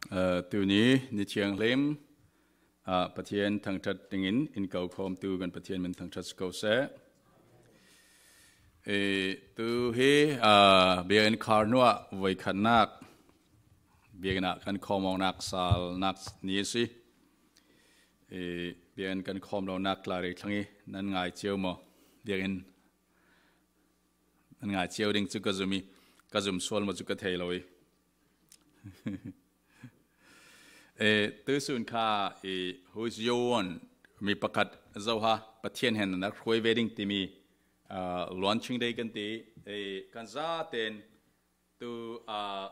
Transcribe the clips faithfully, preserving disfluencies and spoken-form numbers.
Aa, tuni ni thianghlim, aa, Pathian thangṭhat dingin in ko khawmtu kan Pathian min thangṭhat si ko seh. Ee, tu hi, aa, biakinn khar hnuah voikhatnak, biakinn ah kan khawm awknak salnak ni a si. Ee, biakinn kan khawm lonak Lai Rei Thlang i nan ngai cio maw? Biakinn nan ngai cio ding cu ka zum i, ka zum sual maw cu ka thei lo i. Ee, tusun kha, ee, who is your one? Mi pakhat zo ha, Pathian hen na hruai ve ding timi, aa, luan ching dei kan ti. Ee, kan zaten tu, aa,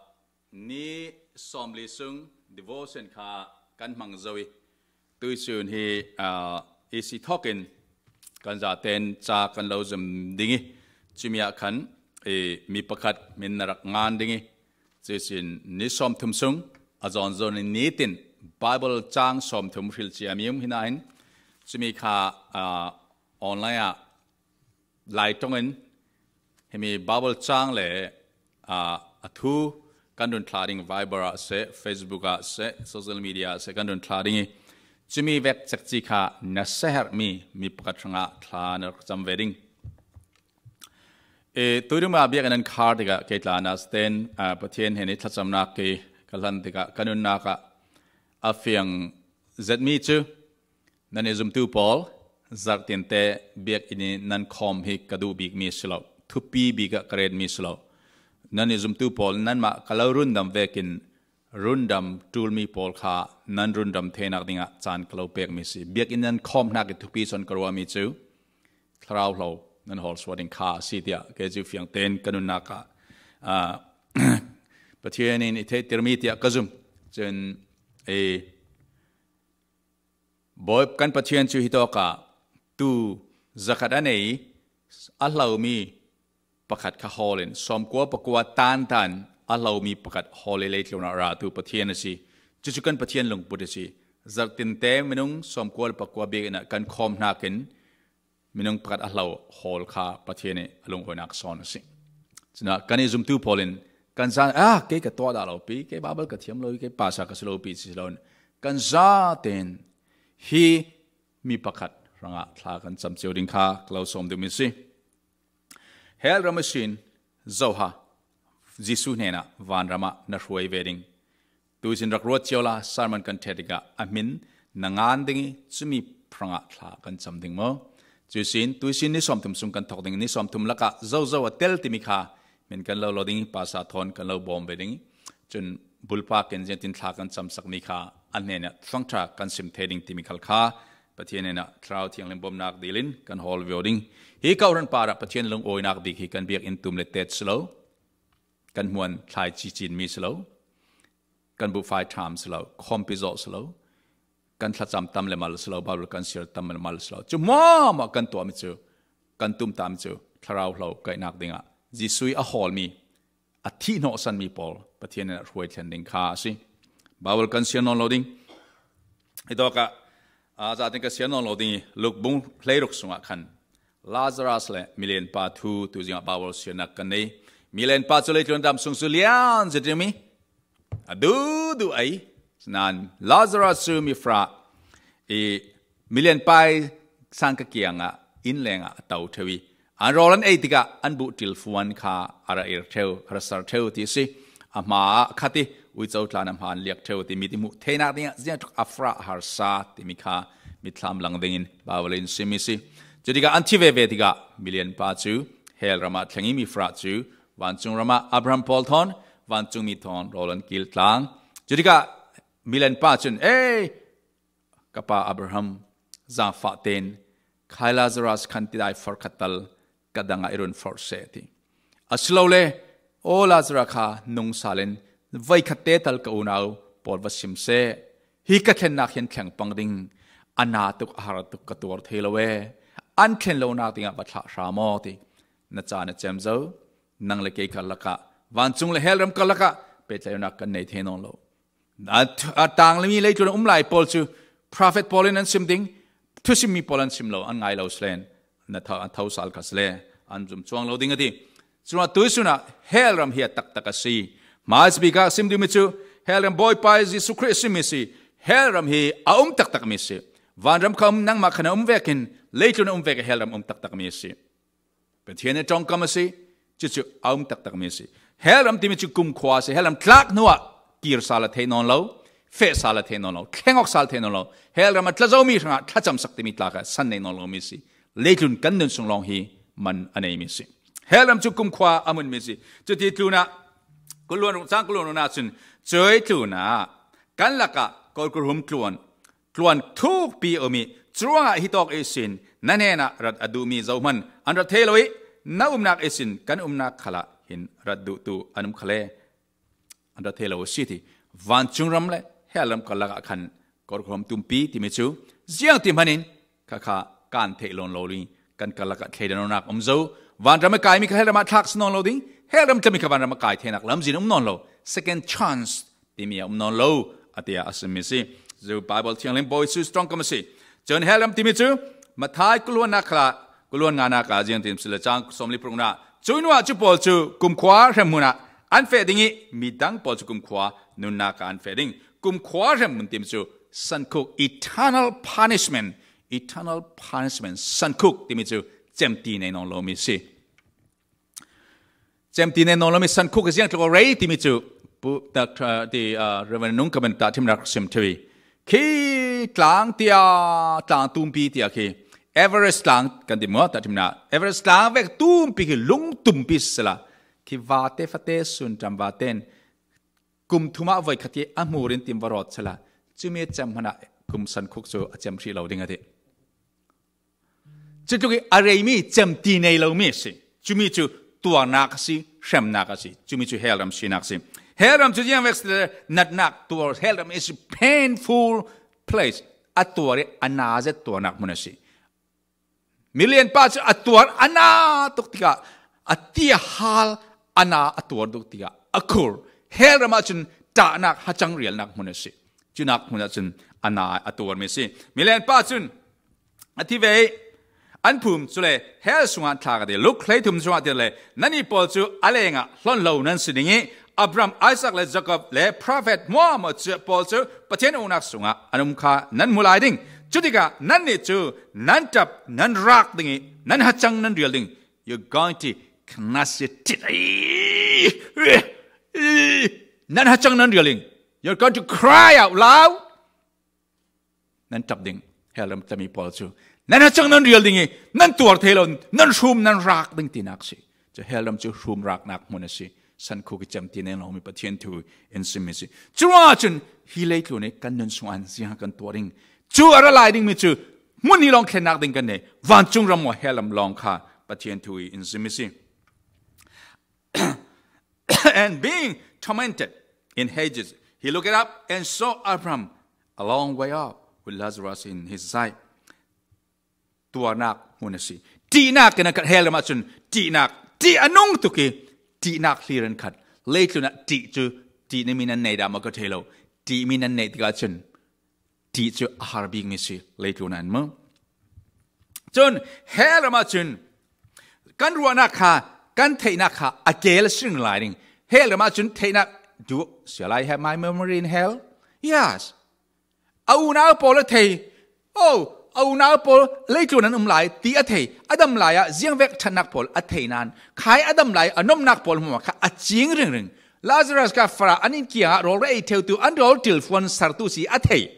ni sawmli sung devotion kha kan hmang zo i. Tusun hi, aa, i si thawkin kan zaten ca kan lo zum ding i. Cumi ah khan, ee, mi pakhat min na rak ngan ding i. Cuisin ni sawmthum sung a zawnzawn in nitin Bible cang sawmthum hril ciami um hinain cumi kha, aa, online ah Lai ṭawngin himi Bible cang le, aa, a thu kan run thla ding, Viber ah seh, Facebook ah seh, social media ah seh kan run thla ding i. Cumi vek cekci kha na seherhmi mi pakhat hrangah thla na rak cam ve ding. Ee, tuirima biakinn an khar tikah kei tla na sten, aa, Pathian hen i thlacamnak kei ka hlan tikah ka nunnak ah a fiang zetmi cu nan i zumtu pawl, zarhtinte biakinn i nan khawm hi ka duh bikmi si lo, thupi bikah ka retmi si lo. Nan i zumtu pawl nanmah ka lo rundam vekin rundam ṭulmi pawl kha nan rundam theinak dingah caan ka lo pekmi si. Biakinn nan khawm hnak i thupi sawn ka ruahmi cu thlarau hlo nan hawl suah ding kha a si tiah kei cu fiang tein ka nunnak ah, aa, Pathian in i theihtirmi tiah ka zum. Cun, ee, Bawi kan Pathian cu hitawkah tu zakhat a nei a hlomi pakhat kha hawl in sawmkua pakua tantan a hlomi pakhat hawl i leitlun ah ratu Pathian a si. Cucu kan Pathian lungput a si. Zarhtinte minung sawmkua le pakua biakinn ah kan khawm hnakin minung pakhat a hlo hawl kha Pathian i a lungawinak sawn a si. Cunah kan i zumtu pawl in kan zan, ah, kei ka tuah dah lo pi, kei Baibal ka thiam lo i, kei pasa ka si lo pi si loin kan zaten hi mi pakhat hrangah thla kan cam cio ding kha ka lo sawm duhmi si. Hell ram ihsin zoha Jesuh hnenah vanram ah na hruai ve ding. Tuisin rak ruat cio la, sermon kan ṭhet tikah a hmin na ngan ding i, cumi hrangah thla kan cam ding maw? Cuisin, tuisin ni sawmthum sung kan thawk ding, ni sawmthum lakah zozo a tel timi kha hmin kan lo lo ding i, pasa thawn kan lo bawm ve ding i. Cun bulpak in ziangtin thla kan camsakmi kha an hnenah thluangṭha kan sim thei ding timi khal kha Pathian hnenah Thlarau Thianghlim bawmnak dil in kan hawl viau ding. Hi kawhhran parah Pathian lungawinak bik hi kan biakinn tum le tet si lo, kan hmuan thlai cicinmi si lo, kan buhfai ṭham si lo, khawmpi zawh si lo, kan thlacam tam le mal si lo, Baibal kan siar tam le mal si lo. Cu hmuahhmuah kan tuahmi cu, kan tumtahmi cu Thlarau hlo kaihnak dingah Jesuh i a hawlmi, a thih hnawhsanmi pawl Pathian in a hruai thlen ding kha a si. Baibal kan siar nawn lo ding. Hitawkah, aa, zatin ka siar nawn lo ding i Luk bung hleiruk sungah khan Lazarus le milianpa thu tuzingah Baibal siarnak kan nei. Milianpa cu leitlun dam sung cu lian zet dingmi a duhduh ei. Sinain Lazarus cu mifra i milianpa i sangka kiangah inn lengah a to ṭheu i an rawl an ei tikah an buh ṭilfuan kha a ra ir ṭheu, a ra sar ṭheu ti a si. A hma ah khat i uico tlan a hma an liak ṭheu ti mi ti hmuh theinak dingah ziangtluk a fra a harsa timi kha mitthlam lang dingin Baibal in simmi si. Cutikah an thi veve tikah milianpa cu hell ram ah thleng i mifra cu vancung ram ah Abraham pawl thawn vancungmi thawn rawl an kil tlang. Cutikah milianpa cun, "Ei, ka pa Abraham, zaangfah tein khai Lazarus khan tidai forh khat tal ka dang ah i run forh seh," a ti. "Asilole, aw Lazarus kha nung sal in voikhat te tal ka unau pawl va sim seh. Hi ka thlennak hi an thleng pang ding, a na tuk, a har tuk ka tuar thei lo e. An thlen lonak dingah va thlah hram aw," ti. "Na ca na cem zo, nang le kei karlak ah, vancung le hell ram karlak ah pehtlaihnak kan nei thei nawn lo. A, a tang le mi leitlun a um lai pawl cu prophet pawl in an sim ding, thusimmi pawl an sim lo, an ngai lo selen, na tho, a tho sal kha sele, an zum cuang lo ding," a ti. Cun tuisun ah hell ram hi a taktak a si. Hmaisabik ah sim dingmi cu Hell ram Bawipa Jesu Khrih a sim mi si. Hell ram hi a um taktak mi si. Vanram kha um, nangmah khan a um vekin, leitlun a um vekin hell ram um taktak mi si. Pathian a ṭawngkam a si, cucu a um taktak mi a si. Hell ram timi cu kumkhua a si. Hell ram tlak hnuah kir sal a theih nawn lo, feh sal a theih nawn lo, thleng awk sal a theih nawn lo. Hell ram a tla zomi hrangah thlacamsak timi tla kha san nei nawn lo mi a si. Leitlun kan nun sung lawng hi man a nei mi a si. Hell ram cu kumkhua a hmun mi a si. Cuti tlunah, kuluan ruk, cang kuluan rukna cun, cuih tlunah kan lakah kawlkurhum tluan, tluan thukpi a um ih, curuangah hitawk ihsin na hnenah rat a duhmi zohman an rat thei lo ih, na umnak ihsin kan umnak khalah hin rat duhtu an um khal le an rat thei lo a si ti. Vancung ram le hell ram karlak ah khan kawlkurhum tumpi timi cu ziangti hmanin kha kha kan theih lawn lo ding, kan karlak ah thleidan awknak um zo. Vanram a kaimi kha hell ram ah thlak si nawn lo ding, hell ram tlami kha vanram a kai theinak lamzin um nawn lo. Second chance timi a um nawn lo, a ti a sim mi si. Cu Baibal thianghlim Bawi Jesuh ṭawngkam a si. Cun hell ram timi cu Matthai kuluannak khalah, kuluan nganak ah ziangtin si le cang sawmli paruknak, cuih hnuah cu pawl cu kumkhua hremhmun ah an feh ding ih, midang pawl cu kumkhua nunnak ah an feh ding. Kumkhua hremhmun timi cu sankhuk, eternal punishment, eternal punishment, sankhuk timi cu cemti nei nawn lo mi si. Cemti nei nawn lomi sankhuk hi ziang tluk a rei timi cu Pu, Doctor, ti, ah, Reverend Nung Kamen tahṭhimnak sim ṭheu hi. Khi tlang tia, tlang tumpi tia khi Everest tlang kan ti maw tahṭhimnak. Everest tlang vek tumpi khi lung tumpi sisela, khi vate fate sun ṭam vate in kum thum ah voikhat hi a hmur in tim va rawt sela, cumi cem hmanah kum sankhuk cu a cem hrih lo ding a ti. Cutluk ih a reimi cemti nei lomi a si. Cumi cu tuarnak a si, hremnak a si. Cumi cu hell ram sinak a si. Hell ram cu ziang vek si le natnak tuar, hell ram is a painful place. A tuar ih a na zet tuarnak hmun a si. Milian pa cu a tuar a na tuk tikah, a ti a hal a na a tuar tuk tikah a khur. Hell ram ah cun ṭahnak hacang rialnak hmun a si. Cunak hmun ah cun a na a tuarmi a si. Milian pa cun a thi ve ih an phum, cule hell sungah an thlak a ti. Luk hleithum sungah ti le, nannih pawl cu a lengah hlon lo nan si ding ih, Abraham, Isaac le Jacob le profet hmuahhmuah cu pawl cu Pathian uknak sungah an um kha nan hmu lai ding. Cutikah nannih cu nan ṭap, nan rak ding ih nan hacang nan rial ding. You're going to knasitit. Nan hacang nan rial ding. You're going to cry out loud. Nan ṭap ding, hell ram tlami pawl cu. Nan hacang nan rial ding ih nan tuar thei lo, nan hrum, nan rak ding tinak si. Cu hell ram cu hrum raknak hmun a si. Sankhuk ih cemti nei lomi Pathian thu in simmi si. Curuangah cun hi leitlun ih kan nun sungah ziang kan tuar ding. Cu a ra lai dingmi cu hmun hi lawng thlennak ding kan nei. Vancung ram maw hell ram lawng kha Pathian thu ih in simmi si. And being tormented in Hades, he looked up and saw Abraham a long way off with Lazarus in his side. Tuarnak hmun a si. Ṭihnak in a khat, hell ram ah cun ṭihnak, ṭih a nung tuk ih ṭihnak hlir in khat. Leitlun ah ṭih cu ṭih nimi nan nei dah maw ka thei lo. Ṭihmi nan neih tikah cun ṭih cu a har bikmi si, leitlun ah an mu. Cun hell ram ah cun kan ruahnak kha, kan theihnak kha a keel a si ring lai ding. Hell ram ah cun theihnak, do, shall I have my memory in hell? Yes. A unau pawl a thei. Oh, a unau pawl leitlun an um lai ti a thei. A dam lai ah ziangvek ṭhatnak pawl a thei nain, khai a dam lai a nomnak pawl hmuahhmuah kha a cing ringring. Lazarus kha fara an inn kiangah rawl ra ei ṭheutu, an rawl ṭilfuan sartu si a thei.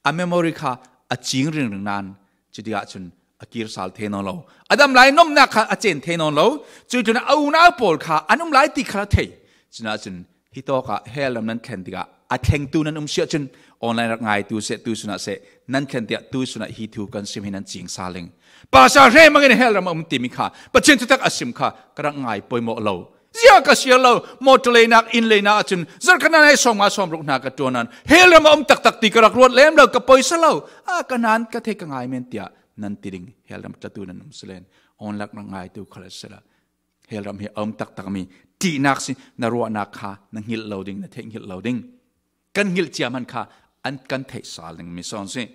A memory kha a cing ringring nain, cutikah cun a kir sal thei nawn lo. A dam lai nomnak kha a cen thei nawn lo. Cuih tlunah a unau pawl kha an um lai ti kha a thei. Cunah cun hitawkah hell ram nan thlen tikah a thlengtu nan um si ahcun online rak ngaitu seh, tuisun ah seh, nan thlen tiah tuisun ah hi thu kan sim hi nan cing sal ding. Pastor Hre Mang in hell ram a um timi kha, Pathian thutak a sim kha ka rak ngai poimawh lo. Ziah ka siar lo, motor leinak, inn leinak ahcun zarhkhat nan ai sawmnga sawmruk hna ka ṭuan nain, hell ram a um taktak ti ka rak ruat lem lo, ka poisa lo. A ka nan ka thei ka ngai men tiah nan ti ding, hell ram tlatu nan um si len. Online rak ngaitu khal a si lo. Hell ram hi a um taktakmi ṭihnak si, na ruahnak kha na hngilh lo ding, na theih hngilh lo ding. Kan hngilh cia hmanh kha an kan theih sal dingmi sawn si.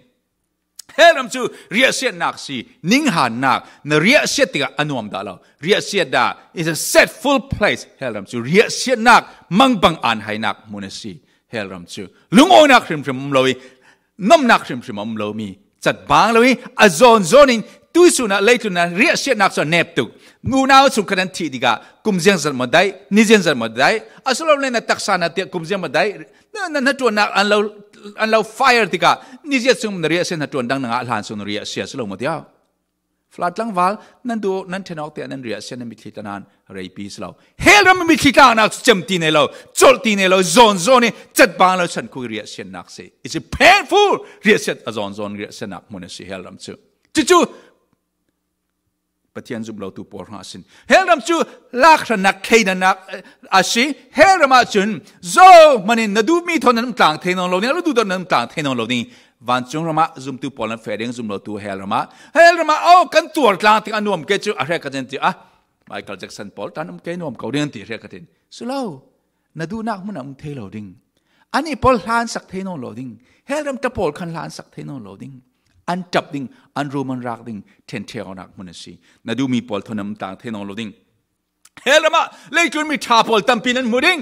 Hell ram cu riahsiatnak si, ninghannak, na riahsiat tikah a nuam dah lo. Riahsiat dah, is a sadful place. Hell ram cu riahsiatnak, mangbang an hainak hmun a si. Hell ram cu lungawinak hrimhrim um lo i, nomnak hrimhrim a um lomi, cat bang lo i, a zawn zawn in tuisun ah leitlun ah riahsiatnak cu a nep tuk. Nunau chung khan an thih tikah kum ziang zat maw daih, ni ziang zat maw daih, a si lo le na taksa na tiah kum ziang maw daih, na, na, na ṭuannak an lo, an lo fire tikah ni ziat sung na riahsiat na ṭuan dang na ngah hlan sung na riahsiat si lo maw tiah. Falat tlangval, nan duh, nan ṭhen awk tiah nan riahsiat, nan mitthli tla nan reipi si lo. Hell ram mitthli tlaknak cu cem ti nei lo, colh ti nei lo, zawn zawn i cat bang lo, chan khuk i riahsiatnak si. It's a painful riahsiat, a zawn zawn riahsiatnak hmun a si hell ram cu. Cucu Pathian zumh lotu pawl hrangah a sin. Hell ram cu lak hrannak, kheinanak, eh, a si. Hell ram ah cun zohman in na duhmi thawn nan um tlang thei nawn lo ding, na duh thawn nan um tlang thei nawn lo ding. Vancung ram ah zumtu pawl nan feh ding, zumh lotu hell ram ah. Hell ram ah, oh, kan tuar tlang tikah a nuam ke cu a hrek ka tin ti, ah, Michael Jackson pawl tan um ke nuam ko ding an ti hrek ka tin. Si lo. Na duhnak hmun ah um thei lo ding. Anih pawl hlansak thei nawn lo ding. Hell ram ṭa pawl khan hlansak thei nawn lo ding. An ṭap ding, an rum an rak ding, ṭhenṭheunak hmun a si. Na duhmi pawl thawn nan um tlang thei nawn lo ding. Hell ram ah leitlun mi ṭha pawl tampi nan hmu ding.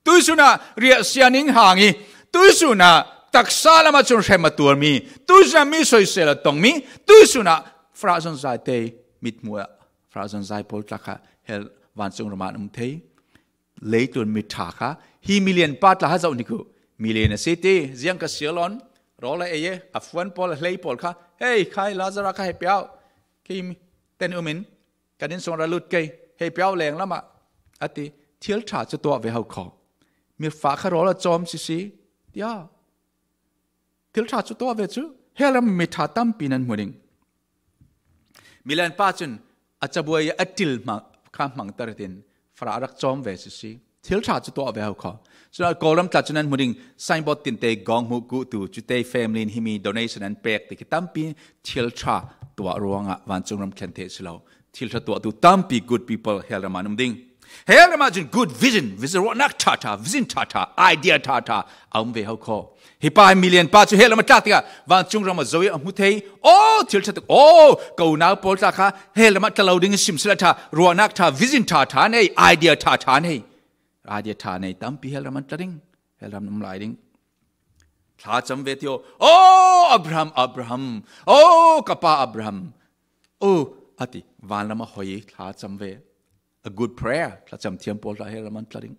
Tuisun ah riahsia ning hang i, tuisun ah taksa lam ah cun hrem a tuarmi, tuisun ah mi soisel a tongmi, tuisun ah farah zonzai te mithmuh ah farah zonzai pawl tla kha hell vancung ram ah an um thei. Leitlun mi ṭha kha hi milian pa tla ha zoh ni ku. Milian a si ti, ziang ka sial on, rawl a ei e, a fuan pawl, a hlei pawl kha, hei, khai Lazarus kha hei piau. Khi ten um in, kan inn sung ra lut kei, hei piau leng lamah, a ti. Thil ṭha cu tuah ve ho kho. Mirfa kha rawl a cawm sisi, tiah. Thil ṭha cu tuah ve cu, hell ram mi ṭha tampi nan hmu ding. Milian pa cun a cabuai a ṭil hmang, kha hmangter tin farah a rak cawm ve sisi. Thil ṭha cu tuah ve ho kho. Cun a Kawlram tla cu nan hmu ding, signboard tinte gawng hmuh kuhtu, cute family in himi donation an pek ti khi tampi thil ṭha tuah ruangah vancung ram thlen thei si lo. Thil ṭha tuahtu tampi good people hell ram ah an um ding. Hell ram ah cun good vision, vision ruahnak ṭha ṭha, vision ṭha ṭha, idea ṭha ṭha a um ve ho kho. Hi pa hi milian pa cu hell ram a tlak tikah vancung ram a zo i a hmu thei. Oh, thil ṭha tuk. Oh, ka unau pawl tla kha hell ram ah tla lo ding i sim sila ṭha, ruahnak ṭha, vision ṭha ṭha nei, idea ṭha ṭha nei. Idea ṭha nei tampi hell ram an tla ding. Hell ram an um lai ding. Thlacam ve ti aw. Oh, Abraham, Abraham. Oh, ka pa Abraham. Oh, a ti. Vanlam a hoi i thlacam ve. A good prayer. Thlacam thiam pawl tla hell ram an tla ding.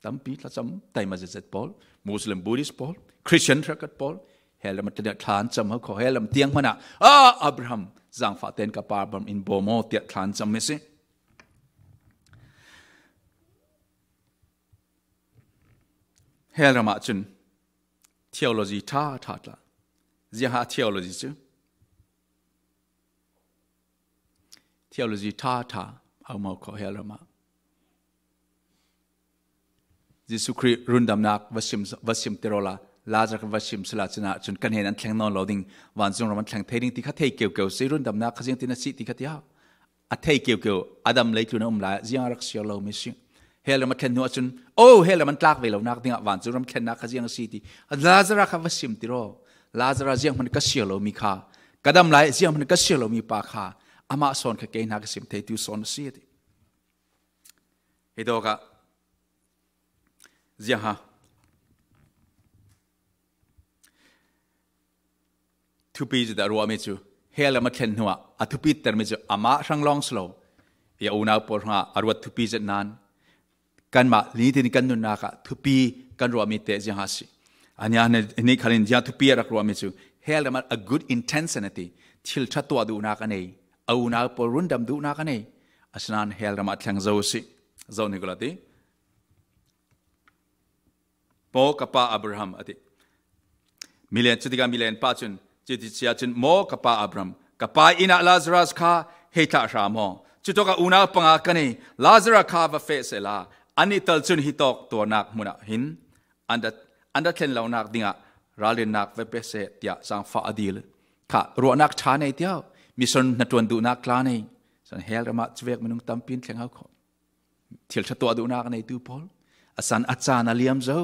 Tampi thlacam taima zetzet pawl. Muslim, Buddhist pawl. Christian hrekkhat pawl. Hell ram an tla ding, thlacam ho kho. Hell ram tiang hmanh ah, ah, Abraham, zangfah ten ka pa Abraham in bawm aw tiah thlacam mi si. Hell ram ah cun theology ṭha ṭha tla. Ziangha theology cu. Theology ṭha ṭha a um ho kho hell ram ah. Jesuh Khrih rundamnak va sim, va sim ti rawla, Lazarus va sim sila cun ah cun kan hnen an thleng nawn lo ding, vancung ram an thleng thei ding ti kha thei keukeu si, rundamnak kha ziang tin a si ti kha tiah. A thei keukeu, Adam leitlun a um lai, ziang a rak siar lo mi si. Hell ram a thlen hnu ahcun, oh, hell ram an tlak ve lonak dingah vancung ram thlennak kha ziang a si ti. Lazarus kha va sim ti raw. Lazarus ziang hmanh ka siar lo mi kha. Ka dam lai ziang hmanh ka siar lo mi pa kha. Amah sawn kha kei hna ka sim thei tu sawn a si a ti. Hi dawkah ziang ha. Thupi cu dah ruahmi cu hell ram a thlen hnuah a thupi termi cu amah hrang lawng si lo. I a unau pawl hrangah a ruat thupi zet nain kanmah nitin kan nunnak ah thupi kan ruahmi te ziang ha si. Ania nih khalin ziang thupi a rak ruahmi cu hell ram ah a good intention a ti. Thil ṭha tuah duhnak a nei. A unau pawl rundam duhnak a nei. Asinain hell ram ah a thleng zo si. Zoh ni kula ti. Maw ka pa Abraham, a ti. Milen, cutikah milen pa cun, cuti cia cun, maw ka pa Abraham, ka pa inn ah Lazarus kha hei thlah hram aw. Cutawkah unau panga ka nei, Lazarus kha va feh sehla, annih tal cun hi tawk tuarnak hmun ah hin an da, an da thlen lonak dingah ralrinnak va pe seh, tiah zaangfah a dil. Kha ruahnak ṭha nei tiah, mission hnaṭuan duhnak tla nei. Cun hell ram ah cuvek minung tampi an thleng hau khawh. Thil ṭha tuah duhnak a neitu pawl, a san a caan a liam zo.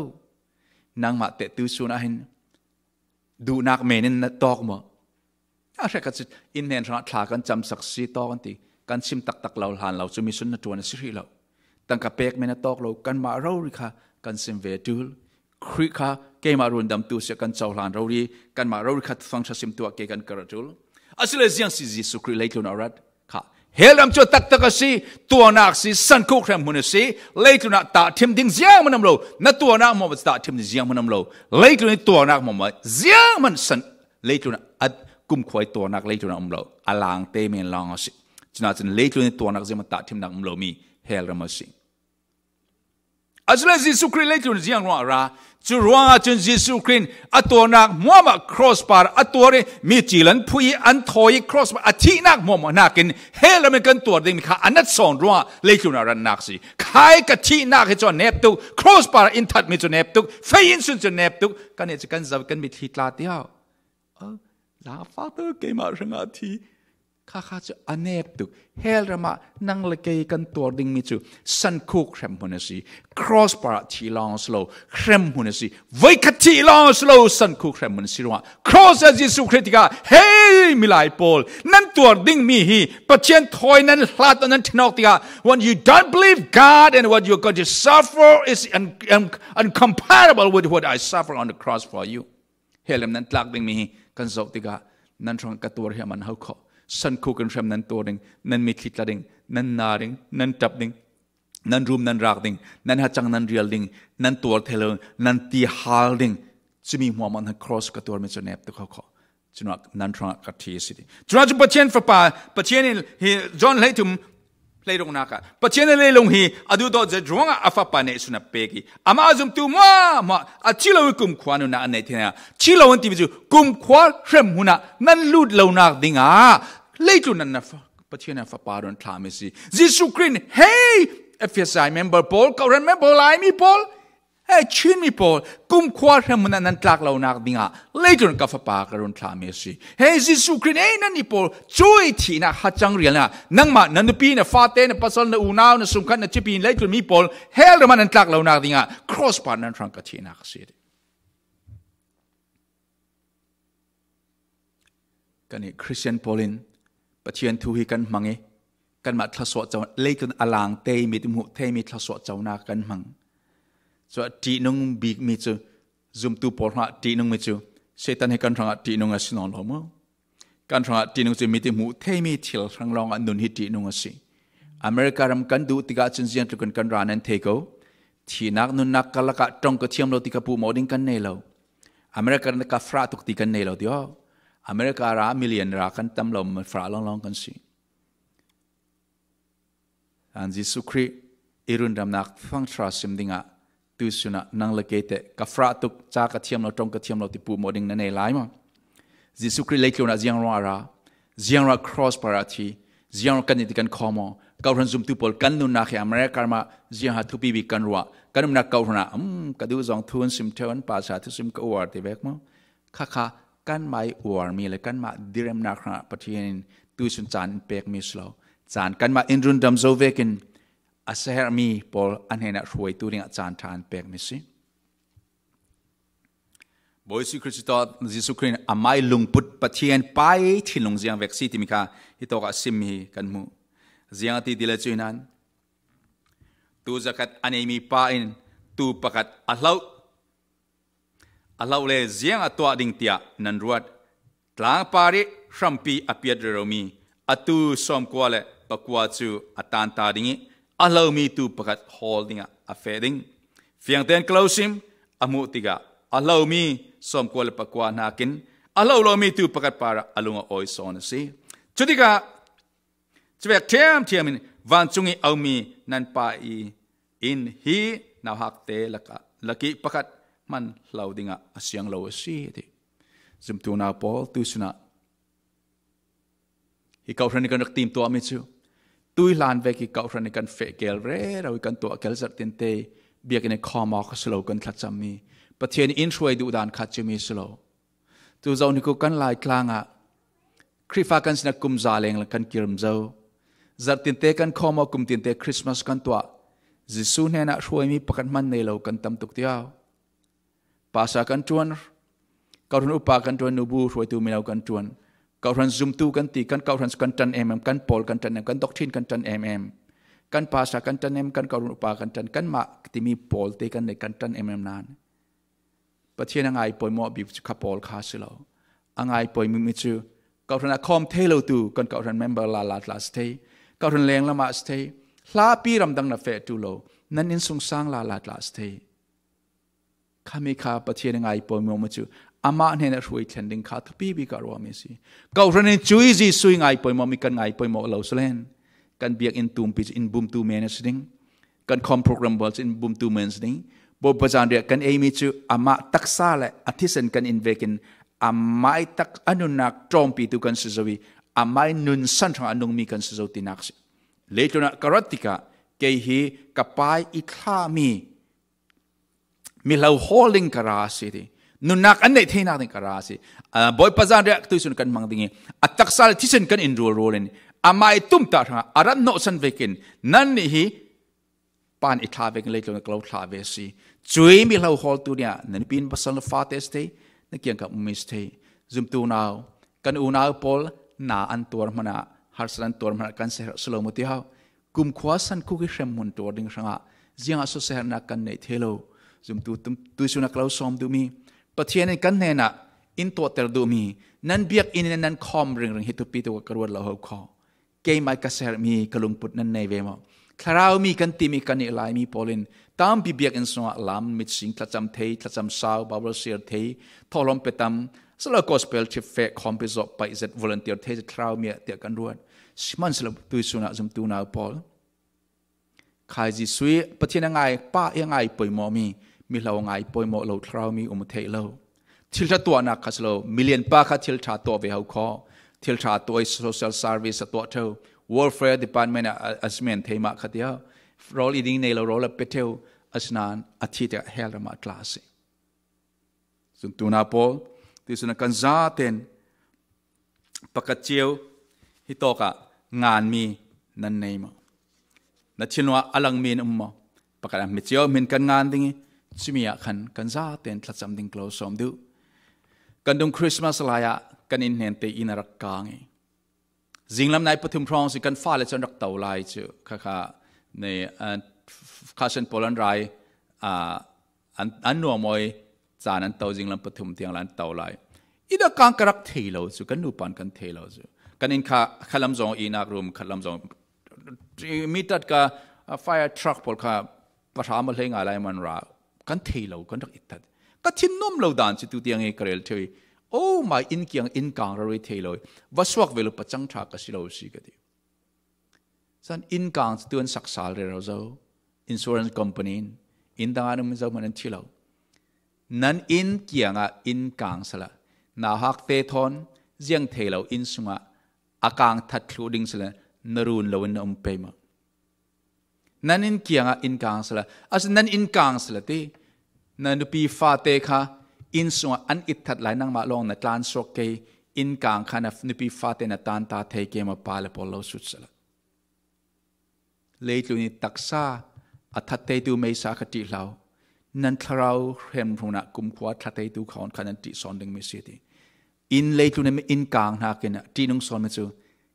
Nangmah tehtu sun ah hin duhnak men in na tawk maw? A hrek a cit, in hnen hrangah thla kan camsak si tawk an ti. Kan sim taktak lo hlan lo cu mission hnaṭuan a si hrih lo. Tangka pek men a tawk lo, kanmah rori kha kan sim ve ṭul. Khrih kha keimah rundamtu sia kan cohlan rori, kanmah rori kha Thuthang ṭha sim tuah kei kan kar a ṭul. Asile ziang si Jesu Khrih leitlun a rat kha hell ram cu a taktak a si, tuarnak si, sankhuk hremhmun a si, leitlun ah tahthim ding zianghman um lo, na tuarnak hmuahmah tahthim ding zianghman um lo, leitlun i tuarnak hmuahmah zianghman san, leitlun ah kumkhua i tuarnak leitlun ah um lo, a langte men lawng a si. Cunah cun leitlun i tuarnak zianghman tahthimnak um lomi hell ram a si. Asile Jesu Khrih leitlun ziang ruang a ra. Cu ruangah cun Jesu Khrih in a tuarnak hmuahmah cross par a tuar i mi cil an phui i an thawi i cross par a thihnak hmuahmah hnakin hell ram in kan tuar dingmi kha a nat sawn ruangah leitlun a rannak si. Khai ka thihnak hi cu a nep tuk, cross par in thatmi cu nep tuk, fei in sun cu nep tuk, kan nih cu kan zo kan mitthli tla tiau. Oh, Lafak tu keimah hrangah thi. Kha kha cu a nep tuk. Hell ram ah nang le kei kan tuar dingmi cu sankhuk hremhmun a si. Cross par ah thi lawng a si lo. Hremhmun a si. Voi khat thi lawng a si lo. Sankhuk hremhmun a si ruangah cross ah Jesu Khrih tikah, hei, milai pawl, nan tuar dingmi hi Pathian thawi nan hlat, nan ṭhenawk tikah, when you don't believe God and what you're going to suffer is un, un, uncomparable with what I suffer on the cross for you. Hell ram nan tlak dingmi hi kan zoh tikah nan hrang ka tuar hi a man ho kho. Sankhuk in hrem nan tuar ding, nan mitthli tla ding, nan na ding, nan ṭap ding, nan rum nan rak ding, nan hacang nan rial ding, nan tuar thei lo, nan ti hal ding. Cumi hmuahmah nan cross ka tuarmi cu nep tuk ho kho. Cunah nan hrangah ka thi a si ti. Cunah cun Pathian Fapa, Pathian in hi John hleithum hleiruknak ah Pathian in leilung hi a duhdawt zet ruangah a Fapa neihsun a pek i amah a zumtu hmuahhmuah a thi lo i kumkhua nunnak an nei thei hna. Thi lo an timi cu kumkhua hremhmun ah nan lut lonak dingah leitlun nan na fa-, Pathian a Fapa run thlahmi si. Jesu Khrih in, hei, Efesa member pawl, Korin member Laimi pawl, hei, Chin mi pawl, kumkhua hremhmun ah nan tlak lonak dingah leitlun ka Fapa ka run thlahmi a si. Hei, Jesu Khrih in, ei, nannih pawl, cui thihnak hacang rialnak, nangmah, na nupi, na fate, na pasal, na unau, na sungkhat, na chipi, leitlun mi pawl hell ram ah nan tlak lonak dingah cross par nan hrang ka thihnak a si. Kan i Khristian pawl in Pathian thu hi kan hmang i kanmah thlawsuah co, leitlun a lang te i mit hmuh theimi thlawsuah conak kan hmang. Cu a ṭihnung bikmi cu, zumtu pawl hrangah ṭihnungmi cu Satan hi kan hrangah ṭihnung a si nawn lo maw? Kan hrangah ṭihnung cu mit i hmuh theimi thil hrang lawngah nun hi ṭihnung a si. America ram kan duh tikah cun ziangtluk in kan ra nan thei ko. Thihnak nunnak karlak ah ṭong ka thiam lo ti ka puhmawh ding kan nei lo. America ram ka frah tuk ti kan nei lo ti aw. America ra million ra kan tam lo, frah lawnglawng kan si. An Jesu Khrih i rundamnak fangṭha sim dingah tuisun ah nang le kei te ka frah tuk, ca ka thiam lo, ṭong ka thiam lo ti puhmawh ding na nei lai maw? Jesu Khrih leitlun ah ziang ruang a ra, ziang ruang cross par ah thi, ziang ruang kan nih ti kan khawm aw, kawhhran zumtu pawl kan nunnak hi America ram ah ziang ha thupi bik kan ruah, kan umnak kawhhran ah, um, ka duh zong thu an sim ṭheu, an pastor thu sim ka uar ti vek maw? Khakha kanmah i uarmi le kanmah diremnak hrangah Pathian in tuisun caan in pekmi si lo. Caan kanmah in rundam zo vekin a saherhmi pawl a hnenah hruaitu dingah caan ṭha in pekmi si. Bawi Jesuh Khrih, Jesuh Khrih in amai lungput Pathian pai thinlung ziang vek si timi kha hitawk ah simmi hi kan hmuh. Ziang a ti ti le cuih nan, tuu zakhat a neimi pa in tuu pakhat a hloh. A hloh le ziang a tuah ding tiah nan ruat. Tlangpar i hrampi a piat reromi a tuu sawmkua le pakua cu a tanta ding i a hlomi tuu pakhat hawl dingah a feh ding. Fiangtein ka lo sim, a hmuh tikah a hlomi sawmkua le pakua hnakin a hlo lomi tuu pakhat parah a lung a awi sawn a si. Cutikah cuvek ṭhiamṭhiam in vancung i a ummi nan Pa i inn hi nauhakte lakah, lakih pakhat hman hlo dingah a siang lo a si, a ti. Zumtu nau pawl, tuisun ah hi kawhhran i kan rak timtuahmi cu, tuihlan vek i kawhhran i kan feh kel rero i kan tuah kel zarh tinte, biakinn i khawm awk a si lo kan thlacammi, Pathian in hruai duhdan kha cimi si lo. Tuzo ni ku kan Laitlang ah Khrihfa kan sinah kum za leng kan kirim zo. Zarh tinte kan khawm aw, kum tinte Christmas kan tuah. Jesuh hnenah hruaimi pakhat hman nei lo kan tam tuk tiau. Pasa kan ṭuan, kawhhran upa kan ṭuan, nubu hruaitu mino kan ṭuan. Kawhhran zumtu kan ti, kan kawhhran kan ṭan em em, kan pawl kan ṭan em, kan dokthin kan ṭan em em. Kan pasa kan ṭan em, kan kawhhran upa kan ṭan, kanmah timi pawlte kan nei, kan ṭan em em nan. Pathian a ngai poimawh bik cu kha pawl kha si lo. A ngai poimawh mi cu kawhhran a khawm thei lo tu kan kawhhran member lala tla si thei, kawhhran lenglam ah si thei, hlapi ramdang na feh tu lo, nan innsungsang lala tla si thei. Khami kha Pathian a ngai poimawh mi cu amah hnenah hruai thlen ding kha thupi bik a ruahmi a si. Kawhhran in cui Jesuh i ngai poimawh mi kan ngai poimawh lo salen, kan biakinn tumpi cu inn bumtu men a si ding. Kan khawm program pawl cu inn bumtu men a si ding. Bawipa zanriah kan eimi cu amah taksa le a thisen kan in vekin amah i tak a nunnak ṭawmpitu kan si zo i amah i nun san hrangah a nungmi kan si zo tinak si. Leitlun ah ka rat tikah kei hi ka Pa i thlahmi mihlo hawl ding ka ra a si ti. Nunnak an neih theinak ding ka ra a si. Aa, Bawipa zanriah tuisun kan hmang ding i a taksa le thisen kan in rualrual in amah i tumtah hrangah a rat hnawhsan vekin nannih hi Pa in i thlah vekin leitlun a ka lo thlah ve a si. Cui mihlo hawltu nih ah na nupi in pasal na fate si thei, na kiangkap ummi si thei. Zumtu nau, kan unau pawl na an tuar hmanah, harsat an tuar hmanah kan seher si lo mu ti hau. Kumkhua sankhuki hremhmun tuar ding hrangah ziangah so sehernak kan neih thei lo. Zumtu tum-, tuisun a ka lo sawm duhmi, Pathian in kan hnenah in tuahter duhmi, nan biakinn in nan khawm ringring hi thupi tuk a ka ruat lo ho khaw. Keimah ka sehermi ka lungput nan nei ve maw? Thlarau mi kan timi kan nih Laimi pawl in tampi biakinn sungah lam, mitsing, thlacam thei, thlacam sau, Bible share thei, thawhlawm pe tam, salo gospel ṭhip feh, khawmpi zawh paih zet, volunteer thei zet thlarau mi ah tiah kan ruat. Sihmanhsehlaw tuisun ah zumtu nau pawl, Kha Jesuh i Pathian a ngai, Pa i a ngai poimawh mi, mihlo a ngai poimawh lo thlarau mi um theih lo. Thil ṭha tuahnak kha si lo, milian pa kha thil ṭha tuah ve ho khaw. Thil ṭha tuah i social service a tuah ṭheu. Welfare department a, a, a si men thei mah kha tia. Rawl i ding nei lo rawl a pe ṭheu. Asinain a thi tikah hell ram ah tla a si. Zumtu nau pawl, tuisun ah kan zaten pakhat cio hi tawkah nganmi nan nei maw? Na thil nuah a langmi in um maw? Pakhat ah mi cio hmin kan ngan ding i, cumi ah khan kan zaten thlacam ding ka lo sawm duh. Kan dung Christmas lai ah kan inn hnen te inn a rak kang i, zinglam nai pathum hrawng si kan fale cu an rak to lai cu, kha kha, ni, ah, khasen pawl an rai, ah, an, an nuam awi caan an to, zinglam pathum tiang la an to lai. I dah kang ka rak thei lo cu, kan nupa in kan thei lo cu. Kan inn kha khatlam zong ihnak room, khatlam zong mi tat ka, ah, fire truck pawl kha pahra ma hlei ngai lai man ra, kan thei lo, kan rak i tat. Ka thin nuam lo dan cu tu tiang i ka rel ṭheu i, oh, mai inn kiang inn kang rori thei lo i, va suak ve lo, pacang ṭha ka si lo si ka ti. San inn kang cu tu an sak sal rero zo, insurance company in, inn dang an um zo man an thi lo. Nan inn kiangah inn kang sala, nauhak te thawn ziang thei lo inn sungah a kang that thluh ding sala, na run lo in na um pei maw? Nan inn kiangah inn kang sala, a si nan inn kang sala ti. Na nupi fate kha inn sungah an itthat lai, nangmah lawng na tlan suak kei, inn kang kha na nupi fate na tan ta thei kei maw, pa le pawl lo sut sala. Leitlun i taksa a that teitu meisa kha ṭih hlau. Nan thlarau hremhmun ah kumkhua thla teitu khawn kha nan ṭih sawn ding mi si ti. Inn leitlun in inn kang hnakin a ṭihnung sawn mi cu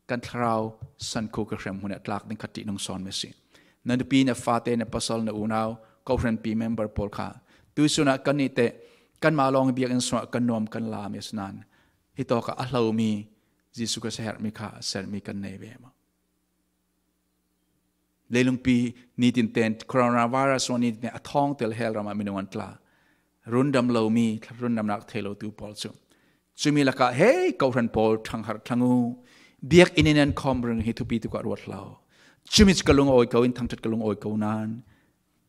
kan thlarau sankhuk i hremhmun ah tlak ding kha ṭihnung sawn mi si. Na nupi, na fate, na pasal, na unau, kawhhranpi member pawl kha tuisun ah kan nih teh kanmah lawng i biakinn sungah kan nuam kan la mi a si nain, hi tawkah a hlomi Jesuh Khrih seherhmi kha seherhmi kan nei ve maw? Leilungpi nitin ten, coronavirus ruang nitin ten a thawng tel hell ram ah minung an tla. Rundam lomi, rundamnak thei lo tu pawl cu. Cumi lakah, hei, kawhhran pawl, ṭhangharh thlang u. Biakinn in an khawm ring hi thupi tuk ah ruat hlah u. Cumi cu ka lung a awi ko, in thangṭhat ka lung a awi ko nain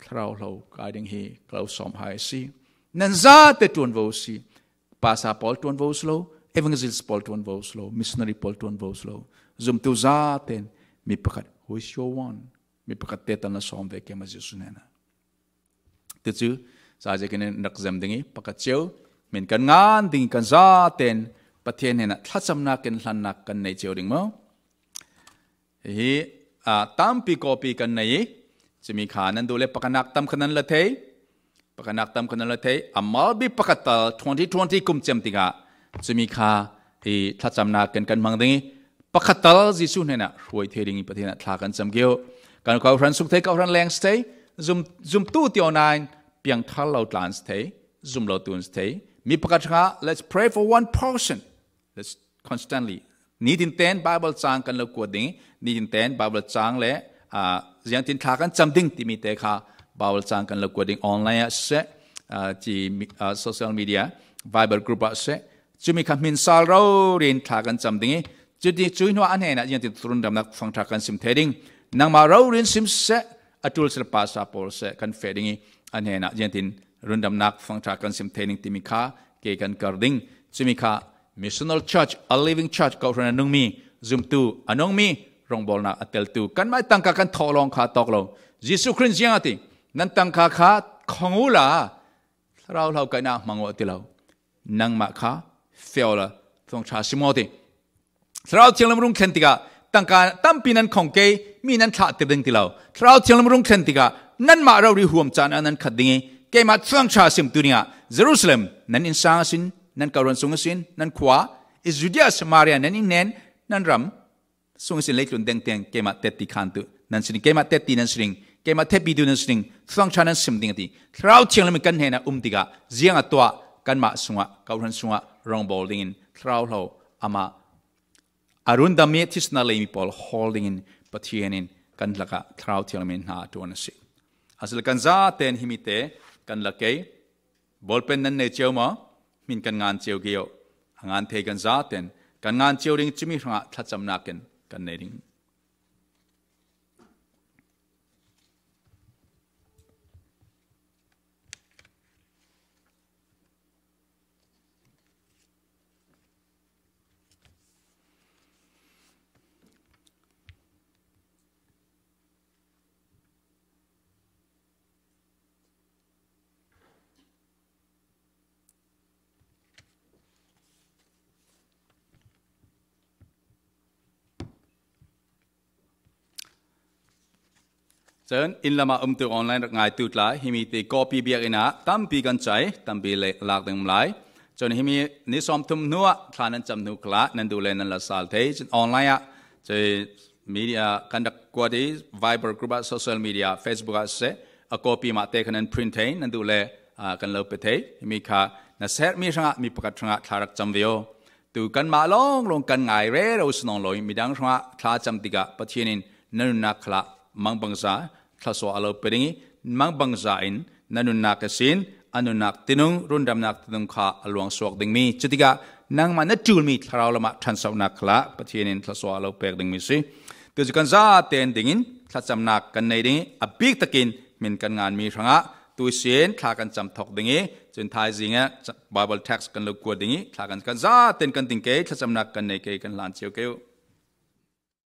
thlarau hlo kai ding hi ka lo sawm hai a si. Nan zate ṭuanvo si. Pastor pawl ṭuanvo si lo, evangelist pawl ṭuanvo si lo, missionary pawl ṭuanvo si lo. Zumtu zaten mi pakhat, who is your one? Mi pakhat te tal na sawm ve keimah Jesuh hnenah. Tucu, sa zekin in rak zem ding i, pakhat cio, min kan ngan ding i, kan zaten Pathian hnenah thlacamnak in hlannak kan nei cio ding maw? Hi, aa, tampi kawpi kan nei i, cumi kha nan duh le pakhatnak tam kha nan la thei, pakhatnak tam kha nan la thei, a mal bik pakhat tal twenty twenty kum cem tikah, cumi kha i thlacamnak kan kan hmang ding i, pakhat tal Jesuh hnenah hruai thei ding i Pathian ah thla kan cam kio. Kan kawhhran suk thei, kawhhran leng si thei, zum, zumtu tio nain piangthar lo tlan si thei, zum lo tun thei. Mi pakhat hrangah, let's pray for one person. Let's constantly. Nitin ten Bible chang kan lo kuat ding. Nitin ten Bible chang le, ah, ziangtin thla kan cham ding timi te kha Bible chang kan lo kuat ding online ah se, ah, ci mi-, ah, social media, Bible group ah se. Cumi kha hmin sal rori in thla kan cham ding i. Cuti cui hnuah a hnenah ziangtin rundamnak fangṭha kan sim thei ding. Nangmah rori in sim se, a tul sila pasa pawl se kan feh ding i. A hnenah ziangtin rundamnak fangṭha kan sim thei ding timi kha kei kan kar ding. Cumi kha missional church, a living church, kawhhran a nungmi, zumtu a nungmi, rongbawlnak a teltu. Kanmah tangka kan thawh lawng kha tawk lo. Jesuh Khrih ziang a ti, nan tangka kha khong uhla, thlarau hlo kaihnak hmang uh a ti lo. Nangmah kha feh uhla, fangṭha sim uh a ti. Thlarau Thianghlim rung thlen tikah tangka tampi nan khong kei, mi nan thlahtir ding ti lo. Thlarau Thianghlim rung thlen tikah nanmah rori huam caan ah nan khat ding i, keimah fangṭha simtu dingah Jerusalem, nan innsang a sin, nan kawhhran sung a sin, nan khua, i Judea, Samaria, nan inhnen, nan ram sung a sin, leitlun tengteng keimah tetti khantu nan si ding, keimah tetti nan si ding, keimah thepitu nan si ding, fangṭha nan sim ding a ti. Thlarau Thianghlim in kan hnenah um tikah ziang a tuah, kanmah sungah, kawhhran sungah rongbawl dingin thlarau hlo amah a rundammi, thisana leimi pawl hawl dingin Pathian in kan lakah Thlarau Thianghlim in hna a ṭuan a si. Asile kan zaten himi te kan la kei, bawlpen nan nei cio maw? Hmin kan ngan cio kei uh. A ngan thei kan zaten kan ngan cio ding, cumi hrangah thlacamnak in kan nei ding. Cun inn lamah umtu online rak ngaitu tla, himi te copy biakinn ah tampi kan cai, tampi le lak ding um lai. Cun himi ni sawmthum hnu ah thla nan cam hnu khalah nan duh le nan la sal thei. Cun online ah cun media kan rak kuat i, Viber group ah, social media, Facebook ah siseh, a copy mah te kha nan print thei, nan duh le, ah, kan lo pe thei. Himi kha na serhmi hrangah, mi pakhat hrangah thla rak cam ve aw. Tu kanmah lawnglawng kan ngai rero si nawn lo i, midang hrangah thla cam tikah Pathian in na nunnak khalah mangbangza thluasuah a lo pe ding i, mangbangza in na nunnak ihsin a nunnak tinung, rundamnak tinung kha a luangsuak dingmi, cutikah nangmah na ṭulmi thlarau lamah ṭhansohnak khalah Pathian in thluasuah a lo pek dingmi si. Tucu kan zaten dingin thlacamnak kan nei ding i, a bik takin hmin kan nganmi hrangah tuisin thla kan cam thawk ding i, cun thaizing ah Bible text kan lo kuat ding i, thla kan, kan zaten kan ding kei, thlacamnak kan nei kei, kan hlan cio kei uh.